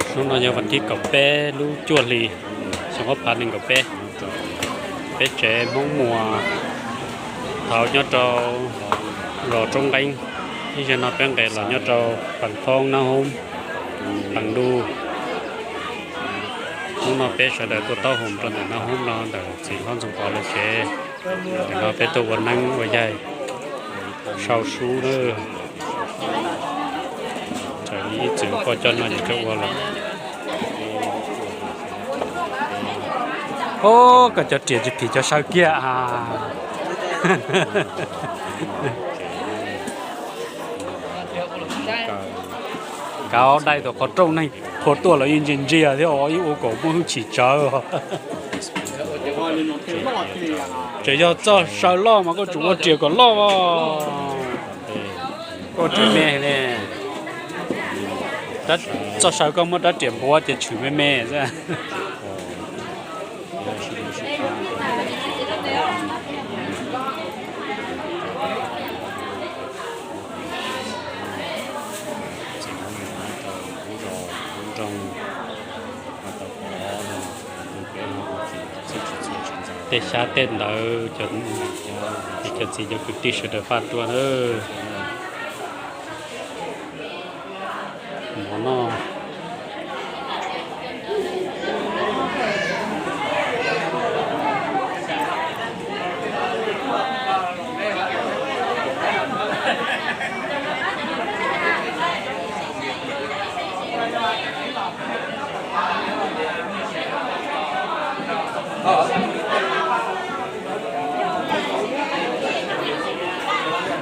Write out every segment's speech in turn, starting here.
Hnub no yog vas thib kaum peb lub cuaj hli, xyoo ob phav nees nkaum peb. Peb tsev Hmoob Muas thaum nyob rau zos Roob Nqeeb, ib zaug no peb nqes los nyob rau Pam Thoob Nab Hoob, Pam Ntuj. Hnub no peb sawv daws tuaj taub hau rau ntawm Nab Hoob no ntawm txiv hlob Ntxoov Pov lawv tsev. Ntawm no peb tuaj ua neeb ua yaig, sau sub na. Raws li ib txwm poj coj noj ces coj ua lawm. Os, koj cov riam tsis phim cov saw kiag a. Kav dai tus qhov rooj neeg qhua tuaj los yeej ntsia ntsia thiab os, yeej ua kom muaj hwj chim tsawv. Tseem yog txoj saw loj mas koj tsum ua riam kom loj os. Koj tseem me li, txoj saw koj muab rab riam npuav ces tshwm me me xwb. Tej xyab tej ntawv, cov txiv cov kwv tij sawv daws faj dua na. Mov noj.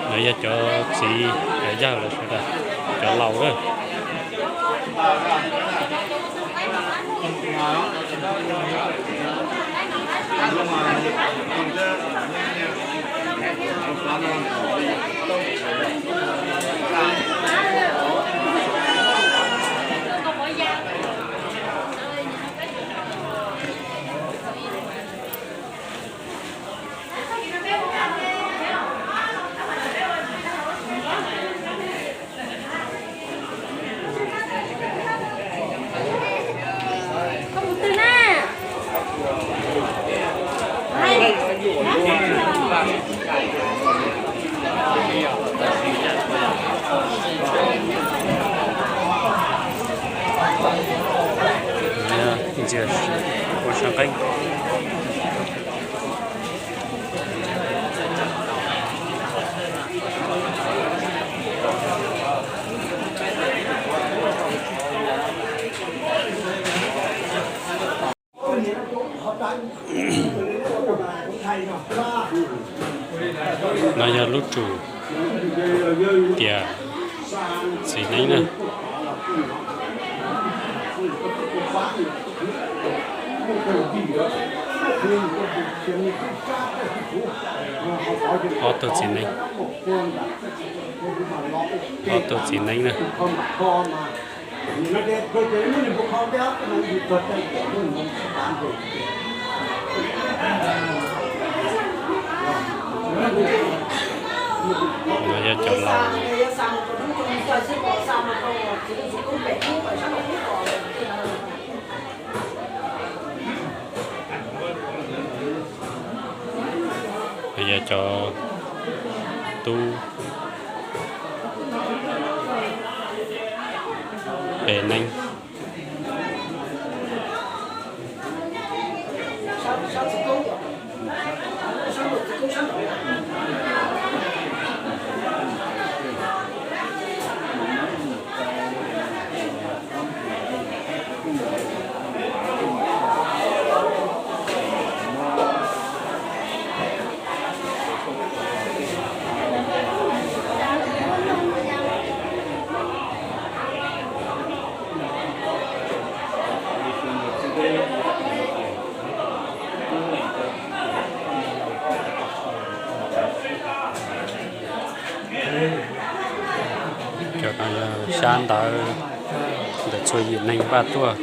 No yog cov txiv cov yawg lawv sawv daws, cov laus lawm. Ntxias ua sab nqeeb. No yog lub tsum tiam txiv neeb na. Ob tug txiv neeb, ob tug txiv neeb na. No yog cov laus. Yog cov tub pe neeb. Cov no yog xyab ntawv ntawm txhua yim neeg npaj tuaj.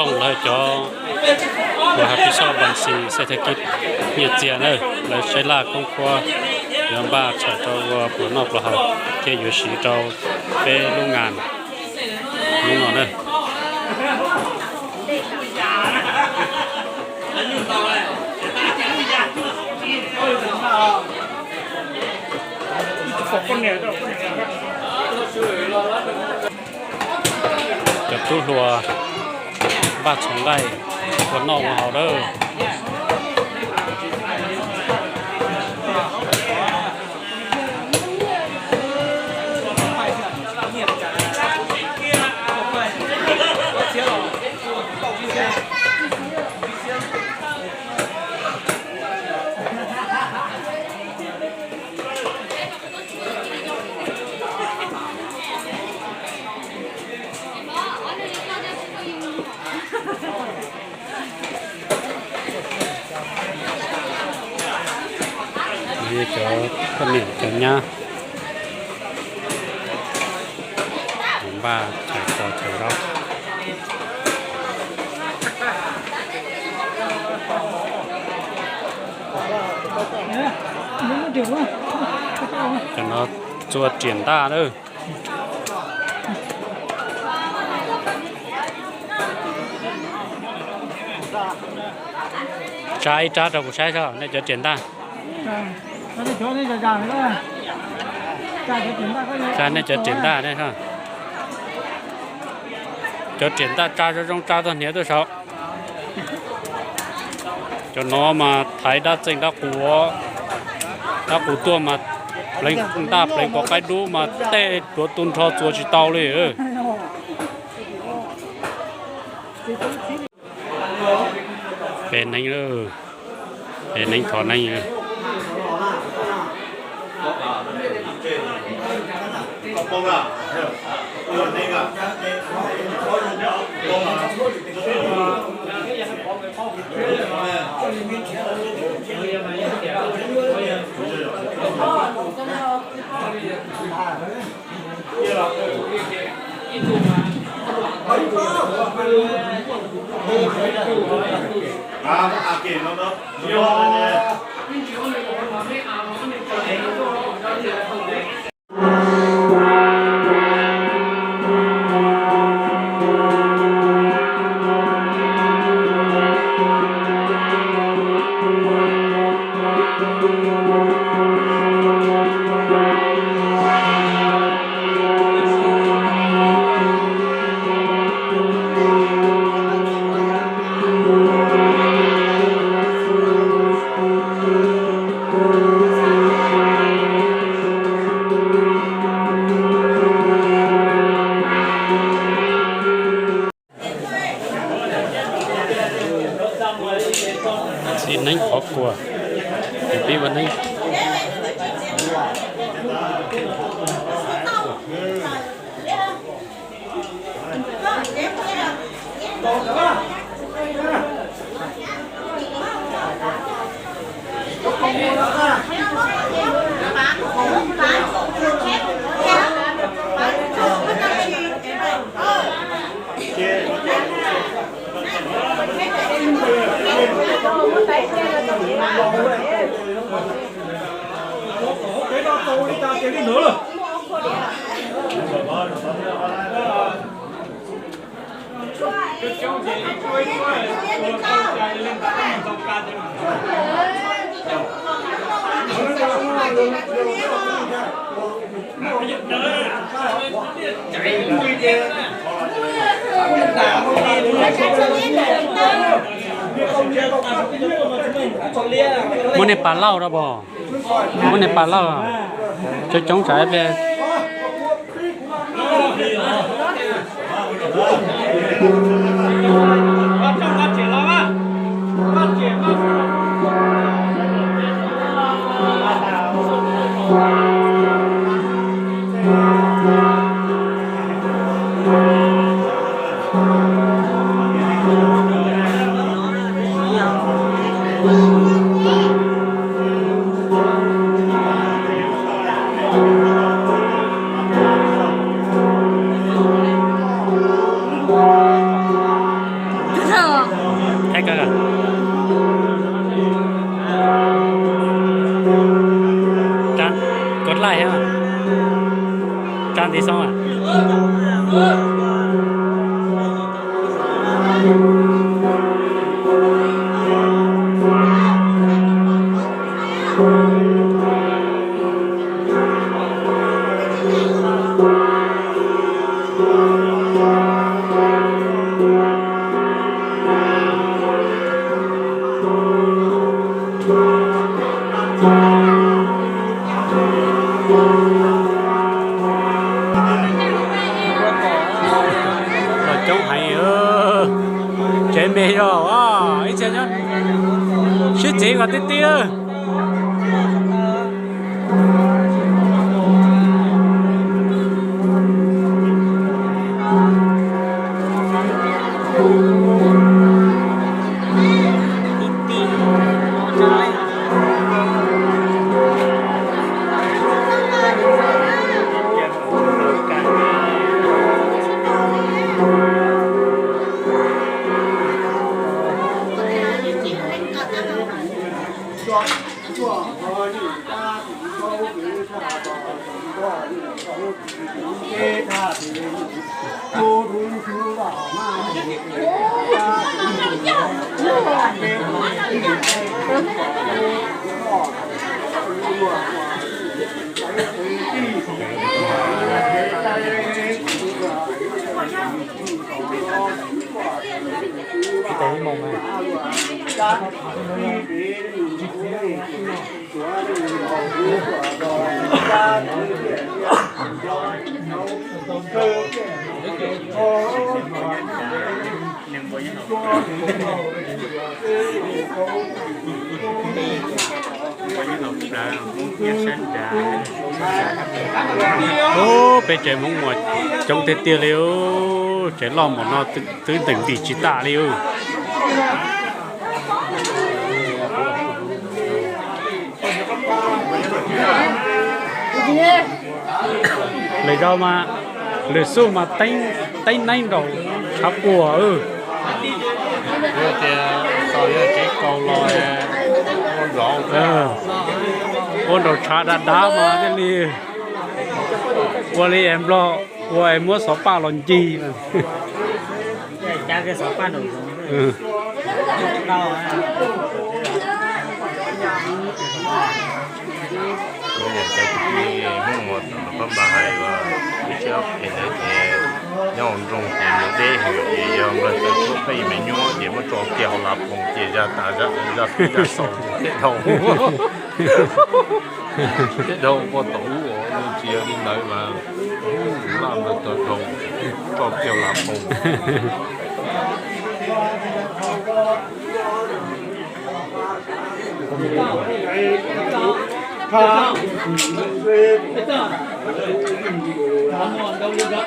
Tooj lawv cov uas hais piv xoj npas xis xej thaj kib nyiaj txiag na, lawv saib laj khoob khuab, yuav npaj txhawm rau ua pluas noj pluas haus thiab yuav siv rau peb lub ngas hnub no na. Cov tub hluas npaj txhua nqaij ua noj ua haus lawm. Cov poj niam cov nyab npaj chaw kho chaw zaub. Cov no txua riam ntaj lawm. Tsa ib rab rau kuv saib seb nej cov riam ntaj. Tsa nej cov riam ntaj ne. Cov riam ntaj tsa zoo zoo tsa txog hniav tuaj saum. Cov no mas thaiv dab txeej dab qus, dab qus tuaj mas pleev ntaj pleev pov qaib dub mas tej tuav tu nrho txua tsis tau li. Pe neeb, pe neeb thov neeb. Txiv neeb qhov kua, pib ua neeb. Muab niag pas lauj rau pom, muab niag pas lauj, coob coob tsam ib pliag. Xoob a. Los coob heev, tsev me zog, ib txhia nyob sib txiv kom tib tib lawm. Ub, peb tsev Hmoob Muas coob tiag tiag li ub, tsev loj npaum no twb nteem ntim tsis tas li ub. Lwm zaus mas, lwm xub mas teeb neeb nraum tshav puam. Tias tau yog tsev kaus los ua nraum tshav dav dav mas thiaj li ua li es Nplog ua es muab xov paj los ncig. Cov kwv tij Hmoob Muas tom Phab Npas hais tias ib txhia phem ntawd ces nyob hauv nroog ces mus deb heev ces yog npawg tawm tuaj peb me nyuam ces muab tso kiag hauv Lav Phoom ces zaj tas zaj pib zaj xaus ces thiaj dhau. Thiaj dhau ua tom ub, tsis yog li ntawd mas laj npawg tawm dhau, tso kiag Lav Phoom. Tus ua, tus ua,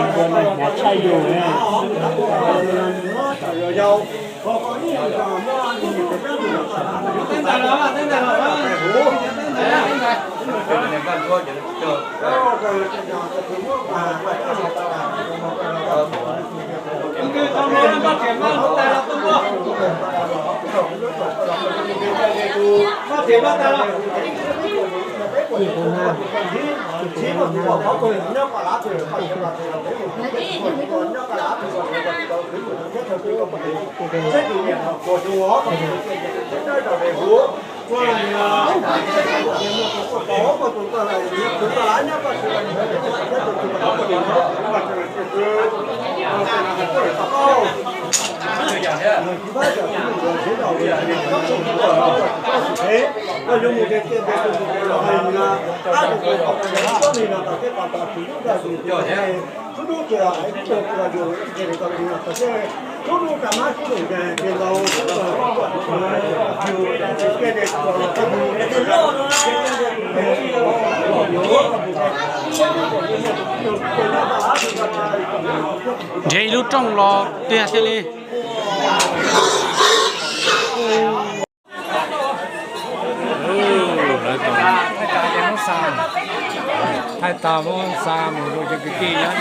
tus ua tshaj yus. Nrhiav ib lub rooj los tiag thiaj li. Thaij tag muab xa mus rau cov kwv tij nyob,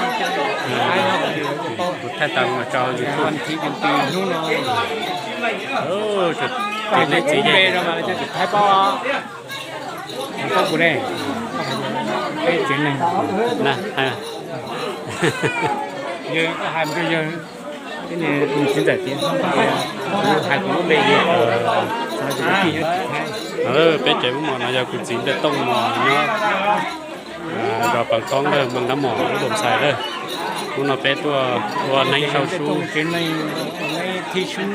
thaij tag mus tso YouTube. Hnub no txiv txiv thaij paub. Koj kuv ne, peb tsev neeg na, yawg hais rau yawg, txiv ntxawm tias hais kuv lub npe, peb tsev muab mos no yog kuv txiv ntxawm Tooj Mos nyob zos Pees Koob, Moos Nab Mos, lub Doos Xais lawm. Hnub no peb tuaj ua neeb sau sub, thij sub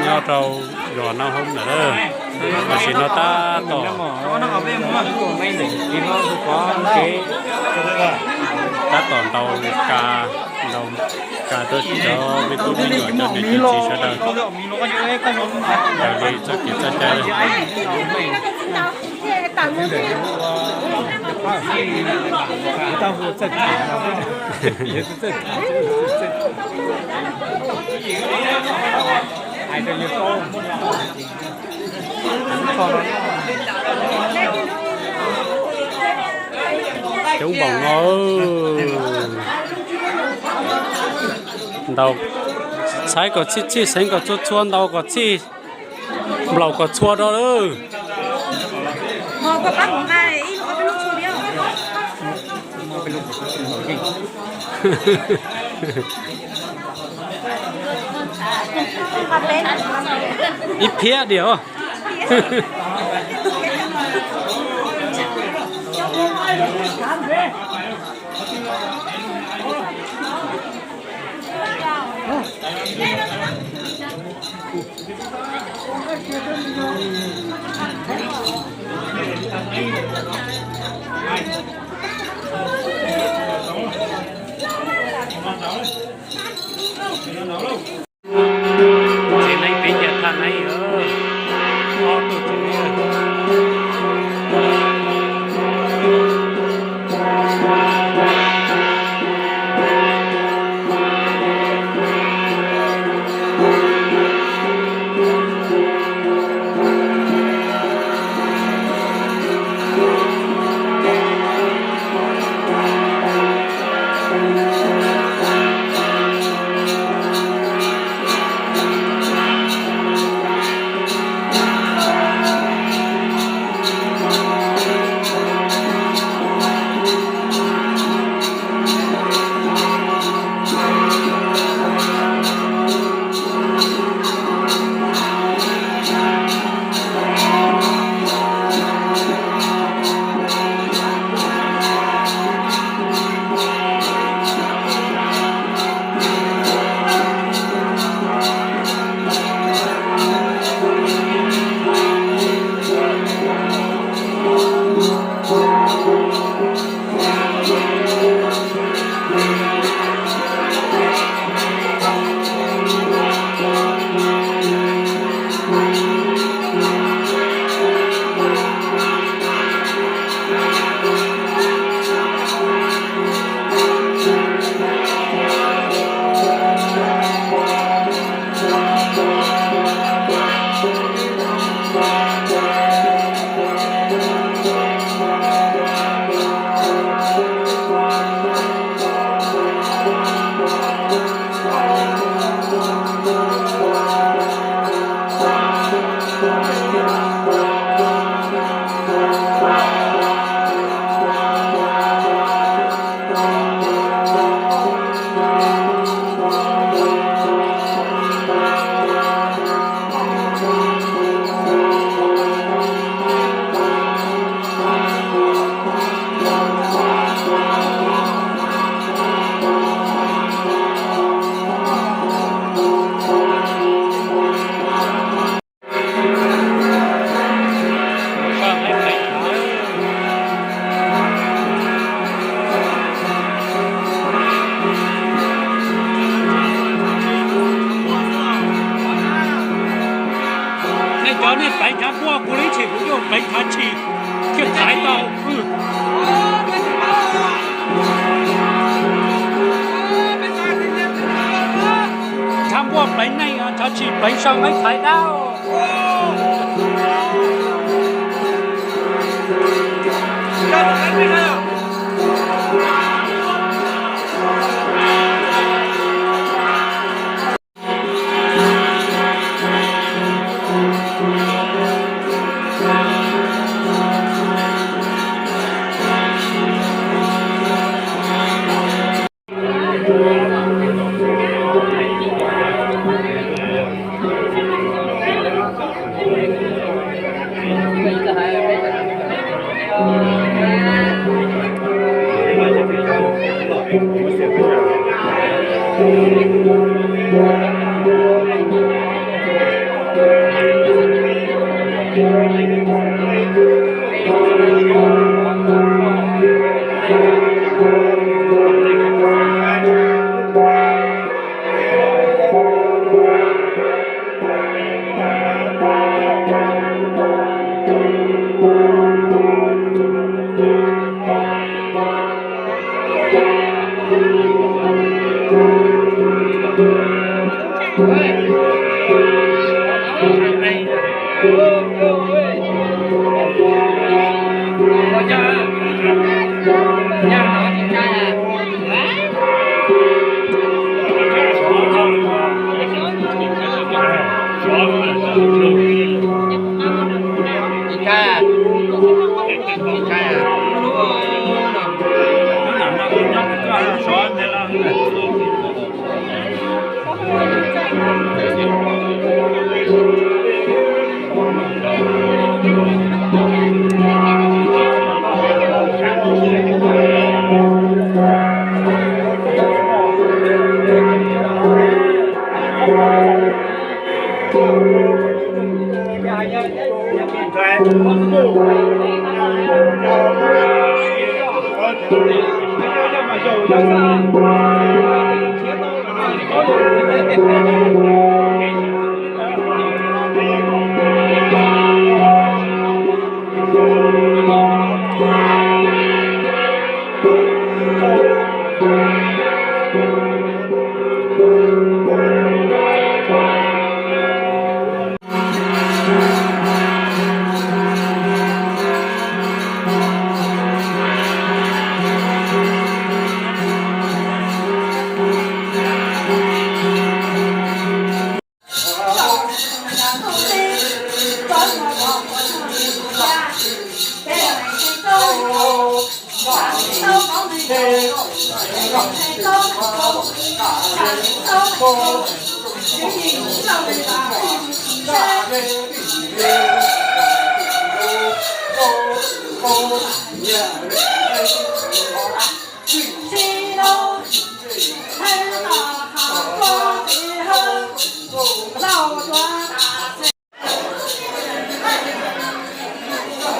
nyob rau zos Nab Hoob lawm. Tam sim no tab tom, tab tom ntaus kas, ntaus kas rau cov me tub me nyuam, cov niam cov txiv sawv daws raws li txoj kev txoj cai. Coob npaum no, ntaus, txhais kom txhij txhij, xeev kom txhua txhua, ntaus kom txhij, nplaum kom txhua rau lawm. Ib phiab diam. Tsev neeg peb ncaws thaj neeb, ob tug tsev neeg. Tsis pleev sau meb thaiv dab.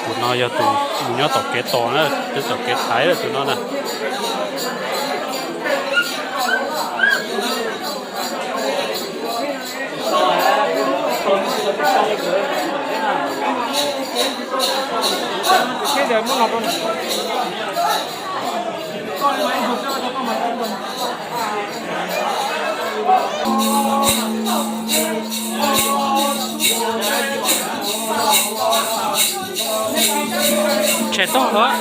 Tus no yog tus nyob tom kev tos na, nyob tom kev thaiv tus no na. Tshem tog los.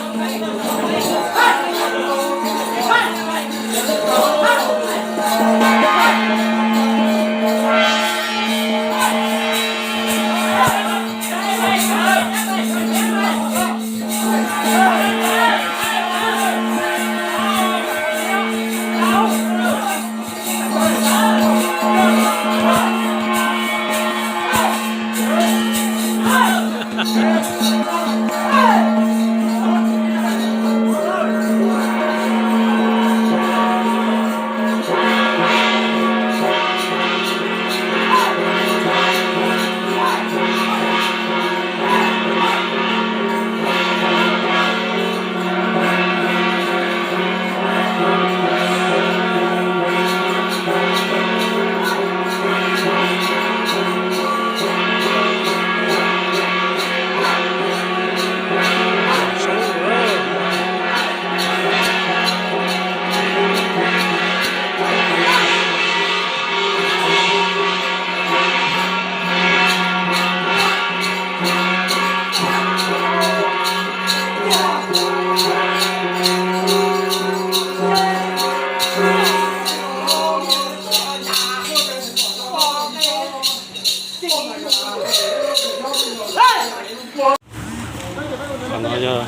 Qhov no yog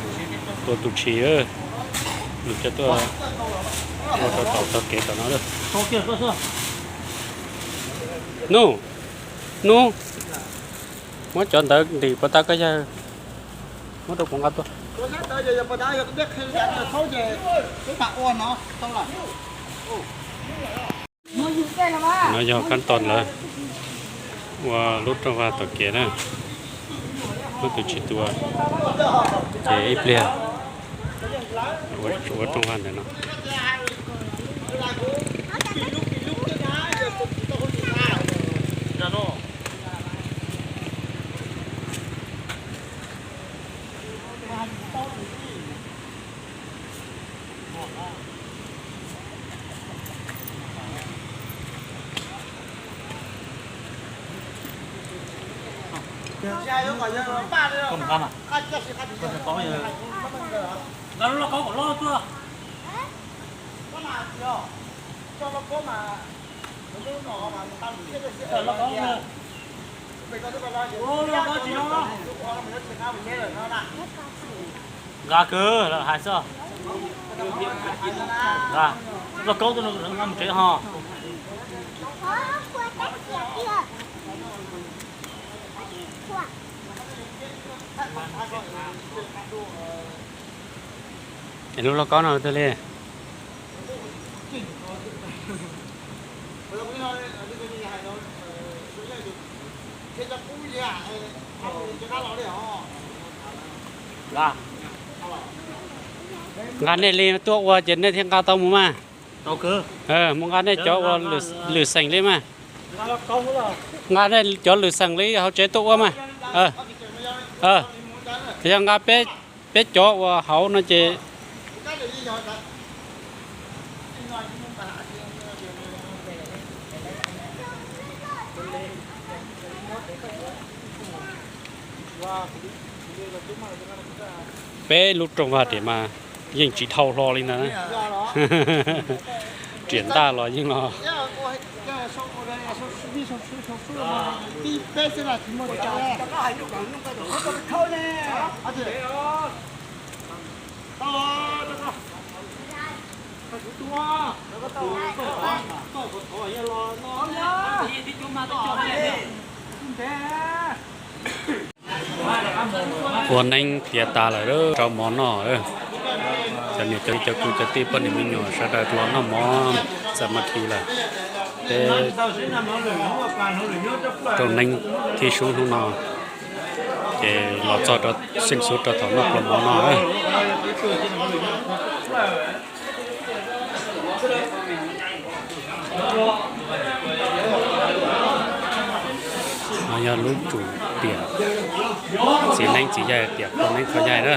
tua tus tshis, nws coj tuaj ua rau tom tog kev tom no. Nub, nub, muab cov ntawd ntim puas tas koj yawg, muab rau kuv nqa tuaj. No yog kab toj lawv ua lub rooj vag tom kev na, muab tus tshis tua, ces ib pliag ua rooj vag ntawm no. Nqa kwv lawm hais xwb. Nqa, lauj kaub tuaj no nqa mus tsev ho. Es lub lauj kaub no twg li? Nqa nej li tuaj ua ces nej thiaj nqa tau mus mas. Mus nqa nej cov ua lwm xeem li mas. Nqa nej cov lwm xeem li hauv tsev tuaj ua mas. Yog nqa peb cov uas hauv no ces peb lub rooj vag tim mas yeej tsis dhau hlo li ntag. Riam ntaj los yeej los. Ua neeb tiav tas lawm, rau mov noj. Cov niam cov txiv cov kwv cov tij poj niam me nyuam sawv daws los noj mov xa ma thi lawm. Peb rau neeb thib sub hnub no, ces los txog rau xeej xub rau thaum noj pluas mov no. No yog lub tsum tiam txiv neeb txiv yaig, tiam qhua neeb qhua yaig na.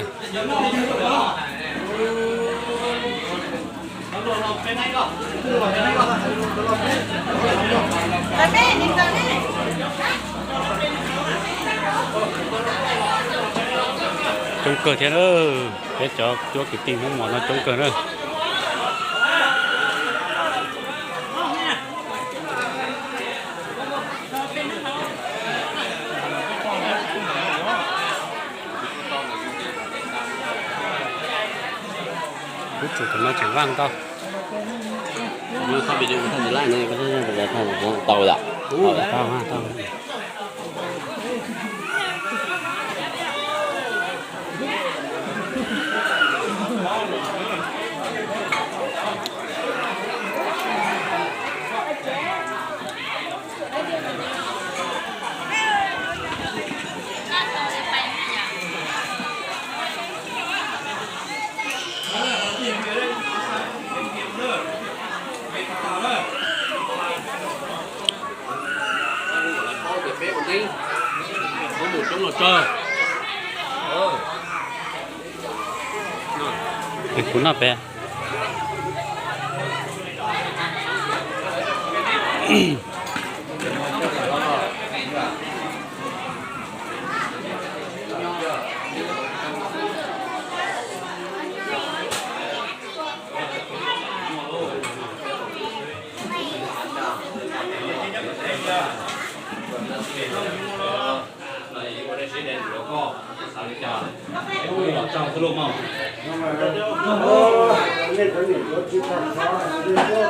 Coob kawg thiab na, peb cov cuab kwv tij Hmoob Muas no coob kawg na. Lub tsum thaum no tseem vaj ntau. Tau, tau. Kuv noj pem. Luag mog. Nej cov niam yuav tsis tag xov, nej tuaj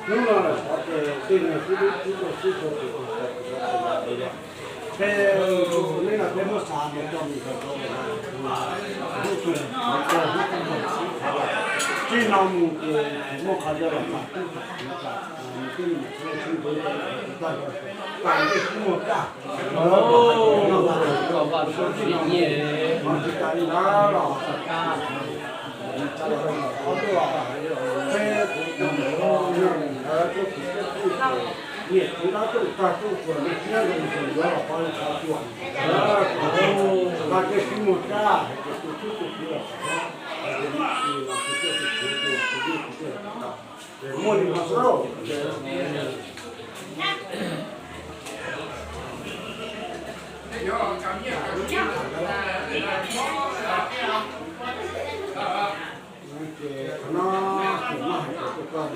hnub no lawm xov ces tej niag xib hwb sib tau sib tau tus tus tus tus tus tus yog. Peb, nej los peb muab xa mus rau mus rau rau lawm na. Hnub twg hnub twg hnub twg sib thav lawm. Txij no mus ces tsis muaj qhov yog los txog twb tsis tsis txog, nws twb mus txog sib npawg tag, tag ntsej sib muag tag. Niam txiv dab tuaj tag tuaj tuaj niam txiv dab tuaj tag tuaj tuaj niam txiv yuav los pab xov tuaj. Tag ntsej sib muag tag, tus tub tus kiv los txog, tus tub tus kiv los txog, tus tub tus kiv los txog. Muaj li no xwb lauj. Ces qhov no kuv muab hais rau koj,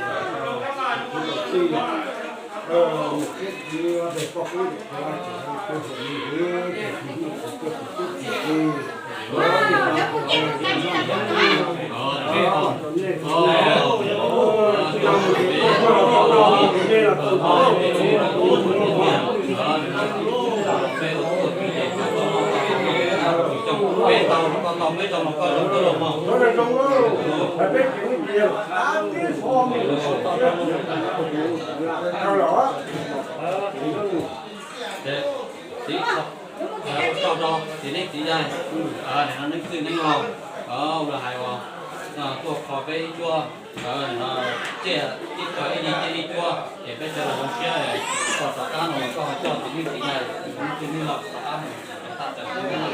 kuv tus tij, mus qhib txiv ua ntej poj qub dim qhuav tseem tus hauj lwm ntawd ces tus hnub tsis tuaj tus tub tsis tij. Txiv, ua tsaug rau txiv neeb txiv yaig, nim no neeb txwj neeb laug, ua hais uas tuaj kho peb ib cuab, tsiaj ib co ib yig tsiaj ib cuab, ces peb sawv daws zoo siab, koj rov qab no los koj ho coj txiv neeb txiv yaig, neeb txwj neeb laug rov qab mus, txhaj tawm txiv neeb laug.